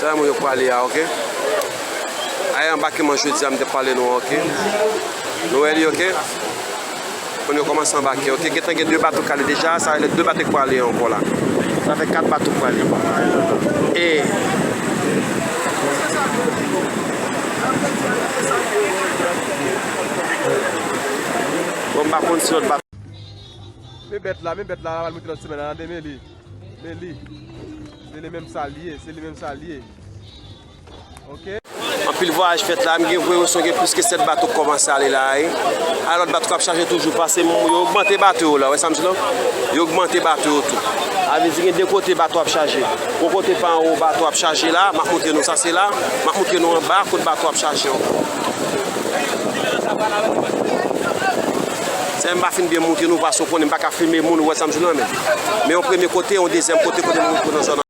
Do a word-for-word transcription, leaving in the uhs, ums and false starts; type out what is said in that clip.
Sa moun yo prale a, oke? A, e anbakeman jodi a m te pale nou an, oke? Nou wè li, oke? Moun yo kòmanse anbake, oke? Gentan gen de bato k ale deja, sa vle di de bato k prale ankò la. Sa fè kat bato k prale. E bon, m pa konn si lòt bato. Men bèt la, men bèt la, la pral moute lòt semèn la, tande, men li. Men li. Se li menm sa l ye, se li menm sa l ye. Oke. Anpil vwayaj fèt la, m gen enpresyon gen plis ke sèt bato k kòmanse ale la, wi. A, lòt bato k ap chaje toujou pase, m, yo ogmante bato yo la, wè sa m di la? Yo ogmante bato yo tou. Sa vle di gen de kote bato ap chaje. Yon kote pa anwo bato ap chaje la, m ap montre nou sa se la, m ap montre nou anba kot bato ap chaje ankò. Se m pa fin byen montre nou, paske w konnen m pa ka filme moun, ou wè sa m di la, men. Men yon premye kote, yon dezyèm kote, kote m montre nan zòn